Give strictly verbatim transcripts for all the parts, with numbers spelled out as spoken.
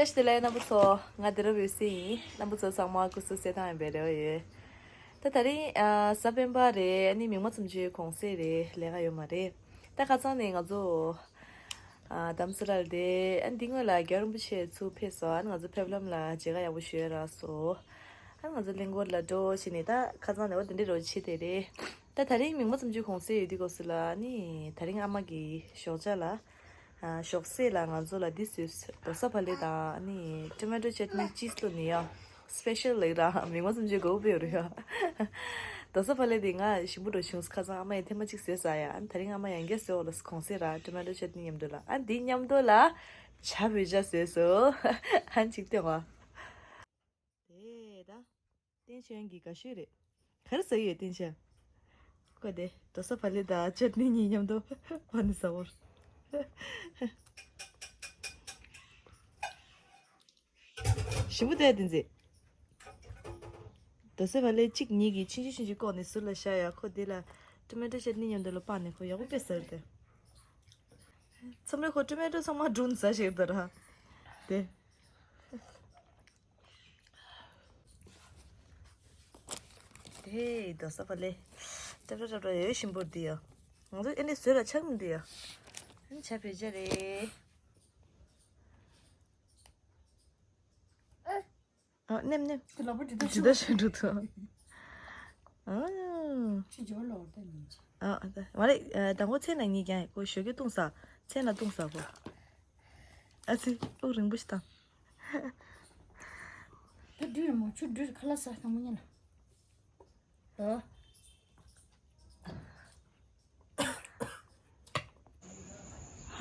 བཀྲ་ཤིས་བདེ་ལེགས་རྣམ་པ་ཚོ། ང་བདེ་རབ་འོད་ཟེར་ཡིན། རྣམ་པ་ཚོ་ཚང་མ་སྐུ་གཟུགས་གསལ་ཐང་ཡིན་པའི་རེ་བ་ཡོད། ད་དེ་རིང་ཨ་གཟའ་སྤེན་པ་རེད། ཨ་ནི་མིག་དམར་བཙུམ་ཆུའི་གུང་སེང་རེད། ལས་ཀ་ཡོད་མ་རེད། ད་ཁ་སང་ནས་ང་ཚོ་ཨ་དྷ་རམ་ས་ལར་བསྡད། ཨ་ནི་འདི་སྔོན་ལ་རྒྱལ་བ་རིན་པོ་ཆེ་ཚུར་ཕེབས་སོང་། ཨ་ནི་ང་ཚོ་ཕེབས་ལམ་ལ་མཇལ་ཁ་ཡག་པོ་ཞུ་ཡ་རག་སོང་། ཨ་ནི་ང་ཚོ་གླིང་སྐོར་ལ་འགྲོ་བྱས་ནས། ད་ཁ་སང་ནས་འོ་དེ་འདྲའི་རོ་ཆེ་དེ་རེད། ད་དེ་རིང་མིག་དམར་བཙུམ་ཆུའི་གུང་སེང་ཡོད་དུས་སྐབས་སུ་ལ། ཨ་ནི་དེ་རིང་ཨ་མ་གི་ཞོགས་ཇ་ལ། ཨ་ཞོགས་ཟས་ལ་ང་ཚོ་ལ་འདི་བཟོས། རྡོ་སོལ་བག་ལེབ་དང་། ཨ་ནི་ཊོ་མེ་ཊོ་ཅེ་ཊི་ནི་ཅིས་ལོ་ནི་ཡ། སི་པེ་ཤལ་ལབ་ར། མིག་དམར་བཙུམ་ཆུའི་དགའ་པོ་དཔེ་ཡོད་རེད་ཡ། རྡོ་སོལ་བག་ལེབ་དེ་ང་ཞིམ་པོ་འདྲ་བྱུང་། ཁ་སང་ཨ་མ་ཡིས་ཐེངས་མ་གཅིག་བཟོས་ཟ་ཡ། ཨ་ནི་དེ་རིང་ཨ་མ་ཡང་བསྐྱར་བཟོས། འོ་ལ་གུང་སེང་ར། ཊོ་མེ་ཊོ་ཅེ་ཊི་ནི་མཉམ་དུ་ལ། ཨ་འདི་མཉམ་དུ་ལ་ཇ་བོད་ཇ་བཟོས་སོང་། ཨ་ནི་ཅིག་སྟོན་བ། དེ་ད། བསྟན་ཆོས་ཀྱི་དགའ་ཤོས་རེད། ག་རེ་ཟ་གི་ཡོད་བསྟན་ཆོས། ཁོ་དེ་རྡོ་སོལ་བག་ལེབ་དང་ཅེ་ཊི་ནི་གཉིས་མཉམ་དུ་བ་ནི་ཟ་བོར། ཞིམ་པོ་བསྡད་བསྟན་འཛིན། རྡོ་སོལ་བག་ལེབ་གཅིག་གཉིས་ཀྱིས་ཆུང་ཆུང་ཆུང་ཆུང་བཀོག་ནས་ཟུར་ལ་བཞག་ཡ། ཁོ་དེ་ལ་ཊོ་མེ་ཊོ་ཅེ་ཊི་ནི་མཉམ་དུ་ལ་སྤགས་ནས། ཁོ་ཡག་པོ་དཔེ་ཟ་རེད་དེ། མཚམས་རེ་ཁོ་ཊོ་མེ་ཊོ་ཚང་མ་བསྲུབས་ནས་ཟ་ཤེས་ད་ར། དེ། དེ་རྡོ་སོལ་བག་ལེབ། ཏྲབ་ཏྲབ་ཏྲབ་ཏྲབ་ཡོད། ཞིམ་པོ་འདི་ཡ། ང་ཚོ་ཨེ་འདྲ་བཟོས་ལ་ཆགས་མི་འདུག་ཡ། ཨ་ནི་ཇ་བོད་ཇ་རེད། ཨ་ནེམ་ནེམ། ཁྱེད་ལག་པ་འདི་ལྟར་ཇི་ལྟར་ཞིག་འགྲོ་ཐུབ། ཨ། ཁྱེད་ཇོ་ལོ་ད་ཉིན་ཅི། ཨ་ཨ་ད་མ་རེད། ཨ་དང་པོ་མཚན་ལ་གཉིས་ཀྱང་ཁོ་ཞོགས་ཀས་བཏུང་ས། མཚན་ལ་བཏུང་ས་ཁོ། ཨ་ཙི། དབུགས་རིང་པོ་ཞིག་བཏང་། ད་འགྲུལ་མོ་ཆུ་འགྲུལ་ཁ་ལག་ཟ་དང་པོ་ཉིན་ལ། ཨ།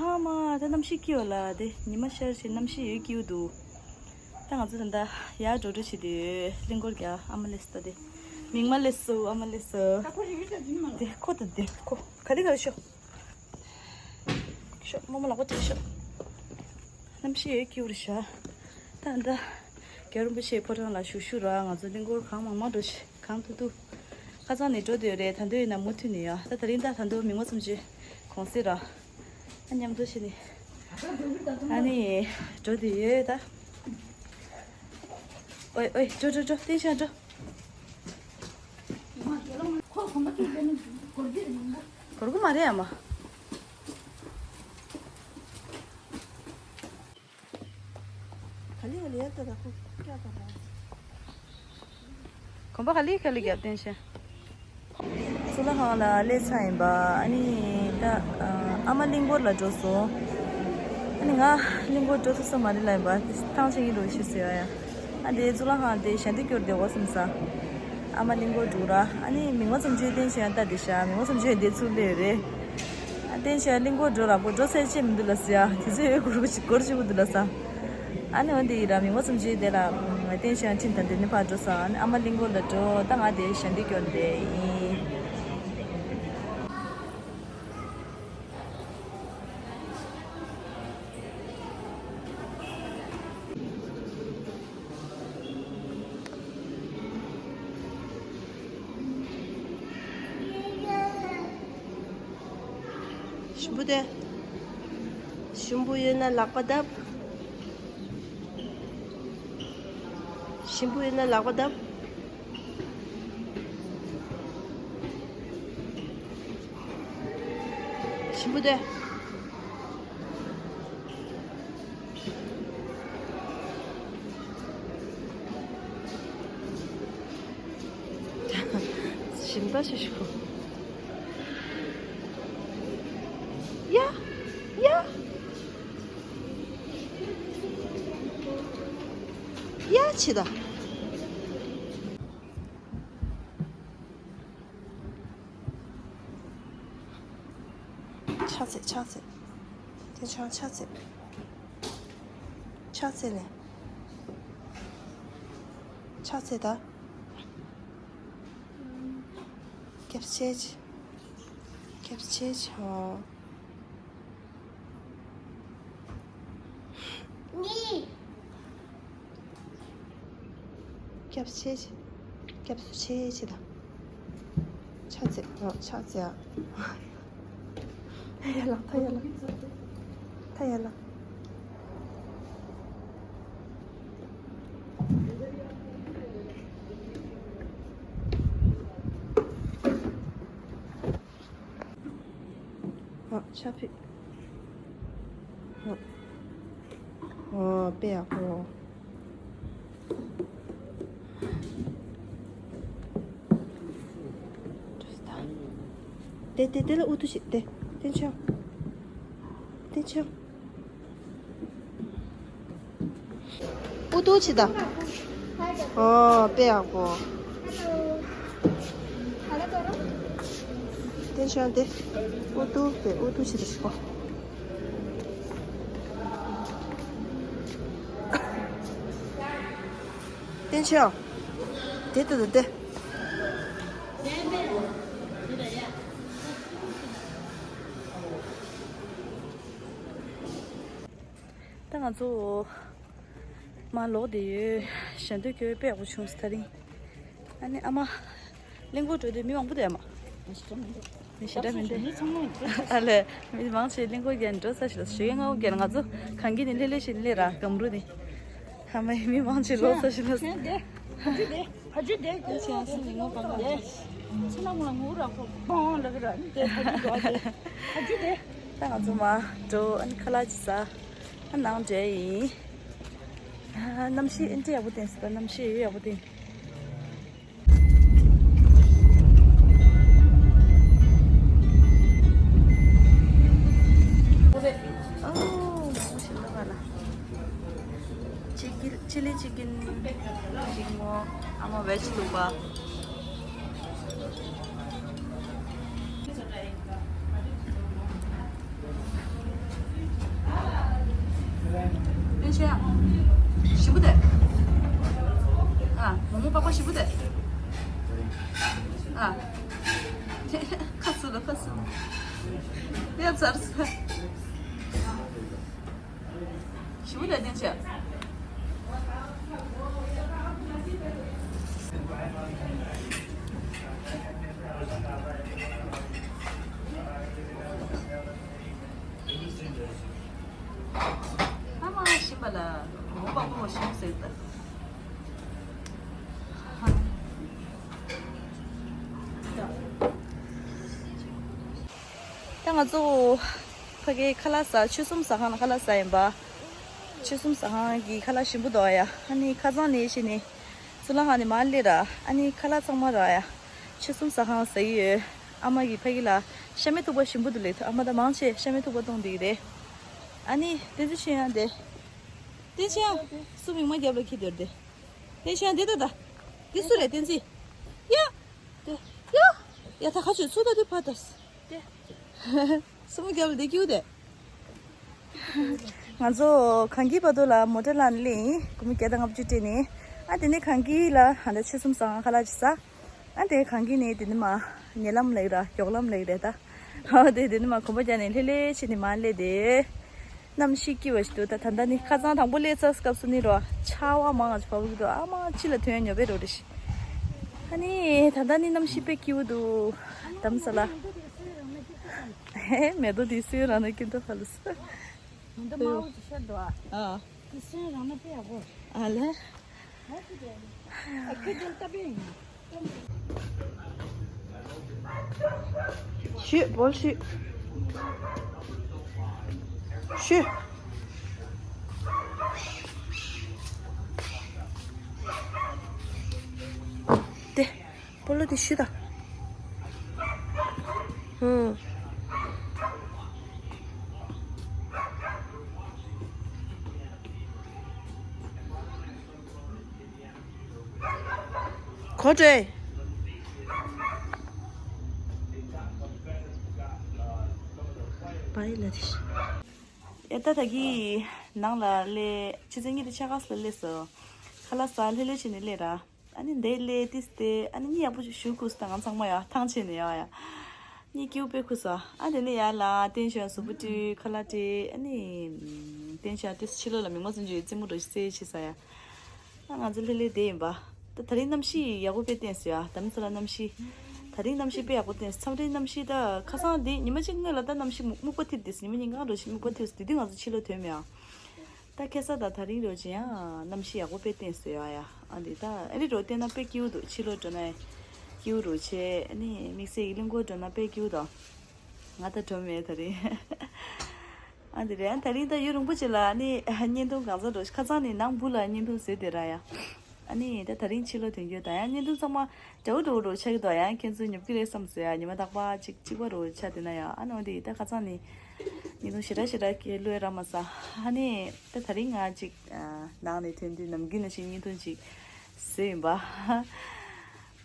ཧ་མ་ད་གནམ་གཤིས་སྐྱིད་པ་ལ། དེ་ཉི་མ་ཤར་བྱས་གནམ་གཤིས་ཡོད་སྐྱིད་པོ་འདུག་ད་ང་ཚོ་ད་ལྟ་ཡར་འགྲོ་འགྲོ་བྱེད་དུས་གླིང་སྐོར་རྒྱག་ཨ་མ་སླེབས་སོང་ད། དེ་མིག་དམར་སླེབས་སོང་། ཨ་མ་སླེབས་སོང་། ད་ཁོ་རེ་རེ་ད་འདི་མ་ལ། དེ་ཁོ་ད་དེ་ཁོ་ག་ལེ་ག་ལེ་ཤོག་ཤོག་རྨོ་མོ་ལག་པ་བྲེགས་ཤོག་གནམ་གཤིས་ཡོད་སྐྱིད་པོ་རེད་ཤག་ད་ད་རྒྱལ་བ་རིན་པོ་ཆེའི་ཕོ་བྲང་ལ་བཞུགས་བཞུགས་ར། ང་ཚོ་གླིང་སྐོར་གང་མང་མང་འགྲོ་ཤག་གང་ཐུབ་ཐུབ། ཁ་སང་ནས་འགྲོ་བསྡད་ཡོད་རེད། ད་དུང་ཡིན་ན་མུ་མཐུད་ནས་ཡ། ད་དེ་རིང་ད་ད་དུང་མིག་དམར་བཙུམ་ཆུའི་གུང་སེང་ར། ཨ་མཉམ་དུ་བྱས་ནས། ཨ་ནི་འགྲོ་བསྡད་ཡོད་ད། ཨོའི་ཨོའི། འགྲོ་འགྲོ་འགྲོ། བསྟན་ཆོས་འགྲོ། གོར་གོ་མ་རེད་ཨ་མ། ག་ལེ་ག་ལེ་ཡར་ལྟ་དང་ཁོ་སྐྱག་དང་། གོམ་པ་ག་ལེ་ག་ལེ་རྒྱབ་བསྟན་ཤག་གཙུག་ལག་ཁང་ལ་སླེབས་ཚར་ཡིན་པ། ཨ་ནི་ད་ཨ་མ་གླིང་སྐོར་ལ་འགྲོ་སོང་། ཨ་ནི་ང་གླིང་སྐོར་འགྲོ་ཐུབ་ས་མ་རེད་ལབ་ཡིན་པ། ཐང་ཆད་ཀྱི་འགྲོ་ཤེས་ཟེར་ཡ་ཡ། ཨ་དེ་གཙུག་ལག་ཁང་དེ་ཞལ་འདེབས་སྐྱོར་བསྡད་འོ་བསམ་ས། ཨ་མ་གླིང་སྐོར་འགྲོ་ར། ཨ་ནི་མིག་དམར་བཙུམ་ཆུའི་བསྟན་ཆོས་ཡང་ལྟ་བསྡད་ཤག་མིག་དམར་བཙུམ་ཆུ་ཡང་དེ་ཚུར་སླེབས་རེད། ཨ་བསྟན་ཆོས་གླིང་སྐོར་འགྲོ་རག་པོ་འགྲོ་ཚར་ཅེས་མི་འདུག་ལ་ཟེར་ཡ། དེ་ཚོས་འོས་སྐོར་སྐོར་ཆེ་པོ་འདུག་ལ་ས། ཨ་ནི་འོན་ཏེ་ཡིན་ར། མིག་དམར་བཙུམ་ཆུའི་དེ་ལ་བསྟན་ཆོས་ཁྲིམས་དང་དེ་ནི་ཕར་འགྲོ་ས། ཨ་ནི་ཨ་མ་གླིང་སྐོར་ལ་འགྲོ། ད་ང་དེ་ཞལ་འདེབས་སྐྱོར་བསྡད་ཡིན། ཞིམ་པོ་དེ། ཞིམ་པོ་ཡོད་ན་ལག་པ་བརྡབ། ཞིམ་པོ་ཡོད་ན་ལག་པ་བརྡབ། ཞིམ་པོ་དེ། ཞིམ་པ་ཞིག་ཞུ། ཡ། ཡ། ཡ་ཆི་ད། ཕྱག་འཚལ། ཕྱག་འཚལ། དེ་ཕྱག་ཕྱག་འཚལ། ཕྱག་འཚལ་ལེ། ཕྱག་འཚལ་ད། སྐྱབས་མཆི། སྐྱབས་མཆི་ཧོ། སྐྱབས་མཆི། སྐྱབས་སུ་མཆི་ཆེ་ད། ཕྱག་འཚལ། ཨོ་ཕྱག་འཚལ་ཨ། ཡ་ལ་ད་ཡ་ལ། ད་ཡ་ལ། ཨ་ཆ་ཕི། ཨ་ཨ་དཔེ་ཡག་པོ། དེ་དེ་དེ་ལ་ཨུ་ཐུ་ཞིག་དེ་དེ་ཆོ། དེ་ཆོ། ཨུ་ཏུ་ཆི་ད། ཨོ་དཔེ་ཡག་པོ། དེ་ཤོད་དེ། ཨུ་ཏུ་དེ་ཨུ་ཏུ་ཆི་ད་ཤོད། དེ་ཤོད། དེ་དེ་དེ་དེ། ད་ང་ཚོ་མ་ལོག་བསྡད་ཡོད། ཞལ་འདོན་ཁྱོད་དཔེ་ཡག་པོ་བྱུང་སོང་དེ་རིང་། ཨ་ནི་ཨ་མ་གླིང་སྐོར་འགྲོ་དུས་མི་མང་པོ་འདུག་ཨ་མ། མི་ཞེ་དྲག་མི་འདུག་མི་ཞེ་དྲག་མི་འདུག་མི་ཚང་མ་འདུག་ཨ་ལས། མི་མང་ཆེ་གླིང་སྐོར་རྒྱག་འགྲོ་ས་ཞིག་ལ་ཞོགས་ཀས་སྔ་པོ་རྒྱག་ང་ཚོ་གངས་སྐྱིད་ནས་ལྷོད་ལྷོད་བྱས་ནས་སླེབས་ར་སྒམ་རུ་ནས། ཨ་མ་ཡི་མི་མང་ཆེ་ལོག་ས་ཞིག་ལ། ཕ་ཇུ་དེ། ཕ་ཇུ་དེ། ཨ་ཅེ་ཨ་སི་ལི་ངོ་པང་ག་དེ། ཚེ་ན་མོ་ལ་ངུ་ར་ཁོ་པོང་ལ་གི་ར་ནི་དེ་ཕ་ཇུ་དོ་དེ། ཕ་ཇུ་དེ། ད་ང་ཚོ་མ་འགྲོ་ཨ་ནི་ཁ་ལག་ཅིག་ཟ། ཨ་ནང་འདྲེ་ཡིན། ཨ་གནམ་གཤིས་ཨེ་འདྲ་ཡག་པོ་བསྟན་སོང་ད་གནམ་གཤིས་ཡོད་ཡག་པོ་བསྟན། ཨོ། མང་པོ་ཞིག་འདུག་ག་ལ། ཅི་ཀིན་ཅི་ལི་ཅི་ཀིན་ཅིག་མོ། ཨ་མ་བེ་ཇི་འདུག་པ། ཨེ་ཤེ་ཡ། ཞིམ་པོ་དེ། ཨ། མོག་མོག་པགས་པ་ཞིམ་པོ་དེ། ཨ། ཁ་སུ་ལ་ཁ་སུ་ལ། ཡ་ཚར་སོང་། ཞིམ་པོ་དེ་བསྟན་ཆེ། ཨ་མ་ཞིམ་པ་ལ། མོག་མོག་པགས་པ་ཞིམ་ཟེར་ད། ད་ང་ཚོ་ཕ་གིའི་ཁ་ལག་ཟ་ཆུ་གསུམ་ཟ་ཁང་ལ་ཁ་ལག་ཟ་ཡིན་པ། ཆུ་གསུམ་ཟ་ཁང་གི་ཁ་ལག་ཞིམ་པོ་འདུག་ཡ། ཨ་ནི་ཁ་སང་ནས་བྱས་ནས་ཚུར་ལ་ཁང་ནས་མར་སླེབས་ར། ཨ་ནི་ཁ་ལག་ཚང་མ་ར་ཡ། ཆུ་གསུམ་ཟ་ཁང་ཟ་གི་ཡོད། ཨ་མ་གིས་ཕ་གི་ལ་ཤ་མེད་ཐུག་པ་ཞིམ་པོ་འདུག་ལབ། ཨ་མ་ད་མང་ཆེ་ཤ་མེད་ཐུག་པ་གཏོང་བསྡད་ཀྱི་རེད། ཨ་ནི་བསྟན་འཛིན་ཆོས་དབྱངས་དེ། བསྟན་ཆོས་དབྱངས་སུ་མིག་དམར་རྒྱབ་ལ་འཁྱེར་སྡོད་དེ། བསྟན་ཆོས་དབྱངས་དེ་ད་ད། དེ་སུ་རེད་བསྟན་འཛིན། ཡ། དེ། ཡ། ཡ་ད་ཁ་ཆུ་ཚུགས་ད་དེ་ཕ་ད། དེ། སུ་མོ་རྒྱབ་ལ་དེ་སྐྱིད་པོ་དེ། ང་ཚོ་གངས་སྐྱིད་བར་དུ་ལ་མོ་ཊ་ལ་སླེབས་ཡིན། སྒོར་མོ་བརྒྱ་དང་ལྔ་བཅུ་སྤྲད་ནས། ཨ་དེ་ནས་གངས་སྐྱིད་ལ་ཧ་ད་ཆུ་གསུམ་ཟ་ཁང་ཁ་ལག་ཅིག་ཟ། ཨ་དེ་གངས་སྐྱིད་ནས་དེ་ནས་མར་ཉེ་ལམ་ལ་ཡོད་ར་མགྱོགས་ལམ་ལ་ཡོད་རེད་ད། ཨ་དེ་དེ་ནས་མར་གོམ་པ་རྒྱག་ནས་ལྷོད་ལྷོད་བྱས་ནས་མར་སླེབས་དེ། གནམ་གཤིས་སྐྱིད་པ་ཞིག་འདུག་ད་ད་ལྟ་ནི་ཁ་སང་དང་པོ་སླེབས་ཚར་སྐབས་སུ་ནི་རོ་ཆར་པ་མང་ང་ཚོ་བབས་ཀྱི་འདུག་ཨ་མ་ཕྱི་ལ་ཐོན་ཡ་ཉོབ་པའི་རོ་རེ་ཞིག་ཨ་ནི་ད་ལྟ་ནི་གནམ་གཤིས་དཔེ་སྐྱིད་པོ་འདུག་དྷ་རམ་ས་ལ། ཧེ་མེ་ཏོག་འདི་སུའི་རང་ན་ཀིན་ཏོ་ཧ་ལུ་སི། ང་ད་མ་འོ་ཅི་ཤར་འདུག་ཨ། ཨ། འདི་སུའི་རང་ན་དཔེ་ཡག་པོ། ཨ་ལེ། ཨ་ཁུ་དེ་ལྟ་བུ་ཡིན། ཤུ་བོལ་ཤུ། ཤུ། དེ། སྤོ་ལོ་དེ་ཤུ་ད། ཧུམ། གོ་དྲེ། བའི་ལ་དེ་ཤི། ཡ་ད་ད་གི་ནང་ལ་སླེབས། ཆུ་ཚོད་གཉིས་དང་ཕྱེད་ཀ་ཙམ་ལ་སླེབས་སོང་། ཁ་ལག་ཟ་ལྷོད་ལྷོད་བྱས་ནས་སླེབས་ར། ཨ་ནི་འདི་སླེབས་ཏིས་ཏེ་ཨ་ནི་གཉིད་ཡག་པོ་ཞིག་ཞུ་ཁུག་སོང་། ད་ང་ཚང་མ་ཡ་ཐང་ཆད་ནས་ཡ་ཡ། གཉིད་སྐྱིད་པོ་དཔེ་ཁུག་སོང་། ཨ་དེ་ནས་ཡར་ལ་བསྟན་ཆོས་གཟུགས་པོ་བཀྲུས་ཁ་ལག་སྤྲད། ཨ་ནི་བསྟན་ཆོས་ཏིས་ཕྱི་ལོགས་ལ་མིག་མ་བཙུམ་རྒྱུ་རྩེད་མོ་འགྲོ་ཞིག་རྩེད་བྱས་ས་ཡ། ཨ་ང་ཚོ་ལྷོད་ལྷོད་བསྡད་ཡིན་པ། ད་ད་རིང་གནམ་གཤིས་ཡག་པོ་དཔེ་བསྟན་སོང་ཡ། དྷ་རམ་ས་ལ་གནམ་གཤིས། ད་རིང་གནམ་གཤིས་དཔེ་ཡག་པོ་བསྟན་སོང་། མཚམས་རེ་གནམ་གཤིས་ད་ཁ་སང་འདི་ཉི་མ་གཅིག་སྔོན་ལ་ད་གནམ་གཤིས་སྨུག་སྨུག་པ་ཐིབས་ཏེ་ཉི་མ་གཉིས་གང་འགྲོ་ཞིག་སྨུག་པ་ཐིབས་སོང་། དེ་དུས་ང་ཚོ་ཕྱི་ལོགས་ཐོན་མེད་ཨ། ད་ཁ་སང་དང་ད་རིང་རོ་ཅི་ཡང་གནམ་གཤིས་ཡག་པོ་དཔེ་བསྟན་སོང་ཡ་ཡ། ཨ་འདི་ད་ཨ་རི་རོ་བལྟས་ན་དཔེ་སྐྱིད་པོ་འདུག་ཕྱི་ལོགས་འགྲོ་ན་སྐྱིད་པོ་རོ་བྱས། ཨ་ནི་དམིགས་བསལ་གྱི་གླིང་སྐོར་འགྲོ་ན་དཔེ་སྐྱིད་པོ་འདུག་ང་ད་འགྲོ་མེད་ད་རིང་། ཨ་འདི་རེད། ད་རིང་ད་ཡུན་རིང་པོ་ཅིག་ལ་ཨ་ནི་བརྙན་ཐུང་གང་ཟག་འགྲོ་ཁ་སང་ནས་ནང་བུ་ལ་བརྙན་ཐུང་བཟོས་དེ་ར་ཡ། ཨ་ནི་ད་ད་རིང་ཕྱི་ལོགས་ཐོན་རྒྱུ་ད་ཡང་བརྙན་ཐུང་ཚང་མ་འདྲ་བོ་འདྲ་བོ་འདྲ་བོ་ཆགས་ཀྱི་འདུག་ཡང་ཁྱེད་ཚོས་ཉོབ་ཀྱི་རེད་བསམ་སོང་ཡ། ཉི་མ་རྟག་པར་གཅིག་གཅིག་པ་འདྲ་བོ་ཆགས་བསྡད་ན་ཡ། ཨ་ནི་འོ་འདི་ད་ཁ་སང་ནས་བརྙན་ཐུང་ཞེ་དྲག་ཞེ་དྲག་གི་བློས་ར་མ་ས། ཨ་ནི་ད་ད་རིང་ང་གཅིག་ནང་ནས་ཐོན་དུས་ནམ་རྒྱུན་ནང་བཞིན་བརྙན་ཐུང་ཅིག་བཟོས་ཡིན་པ།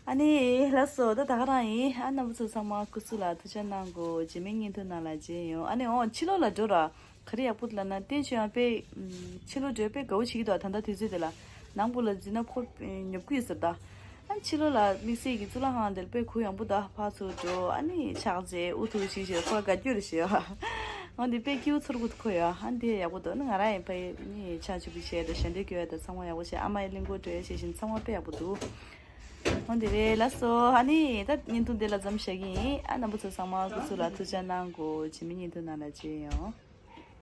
ཨ་ནི་ལགས་སོ། ད་ད་ག་རང་ཡིན། ཨ་རྣམ་པ་ཚོ་ཚང་མ་སྐུ་གཟུགས་ལ་ཐུགས་ཅག་གནང་དགོས། རྗེས་མའི་བརྙན་ཐུང་ནང་ལ་མཇལ་ཡོང་། ཨ་ནི་འོ་ཕྱི་ལོགས་ལ་འགྲོ་ར། ག་རེ་ཡག་པོ་ལབ་ན་བསྟན་ཆོས་ཡང་དཔེ་ཕྱི་ལོགས་འགྲོ་དཔེ་དགའ་བོ་བྱེད་ཀྱི་འདུག་ད་ལྟ་དུས་ཚོད་དེ་ལ། ནང་བུ་ལ་འཛུལ་ན་ཁོ་ཉོབ་ཀྱི་ཡོད་ཟེར་ད། ཨ་ཕྱི་ལོགས་ལ་དམིགས་བསལ་གྱི་གཙུག་ལག་ཁང་དེར་དཔེ་གུ་ཡངས་པོ་ད་ཕར་ཚུར་འགྲོ། ཨ་ནི་ཕྱག་མཇལ་ཨུ་ཐུག་ཞིག་བྱས་ཁོ་དགའ་སྐྱོ་རེ་བྱས་ཡོད། འོ་འདི་དཔེ་སྐྱིད་པོ་ཚོར་གི་འདུག་ཁོ་ཡ། ཨ་འདི་ཡག་པོ་འདུག་ཨ་ནི་ང་རང་ཡང་ཕ་ནི་ཕྱག་མཇུག་པོ་བྱས་དང་ཞལ་འདོན་སྐྱོར་ཡ་དང་ཚང་མ་ཡག་པོ་བྱས། ཨ་མ་ཡི་གླིང་སྐོར་འགྲོ་ཡ་བྱས་བཞིན་ཚང་མ་དཔེ་ཡག་པོ་འདུག་འོ་འདི་རེད། ལགས་སོ། ཨ་ནི་ད་བརྙན་ཐུང་འདི་ལ་མཚམས་བཞག་གི་ཡིན། ཨ་རྣམ་པ་ཚོ་ཚང་མ་སྐུ་གཟུགས་ལ་ཐུགས་ཅག་གནང་དགོས། རྗེས་མའི་བརྙན་ཐུང་ནང་ལ་མཇལ་ཡོང་།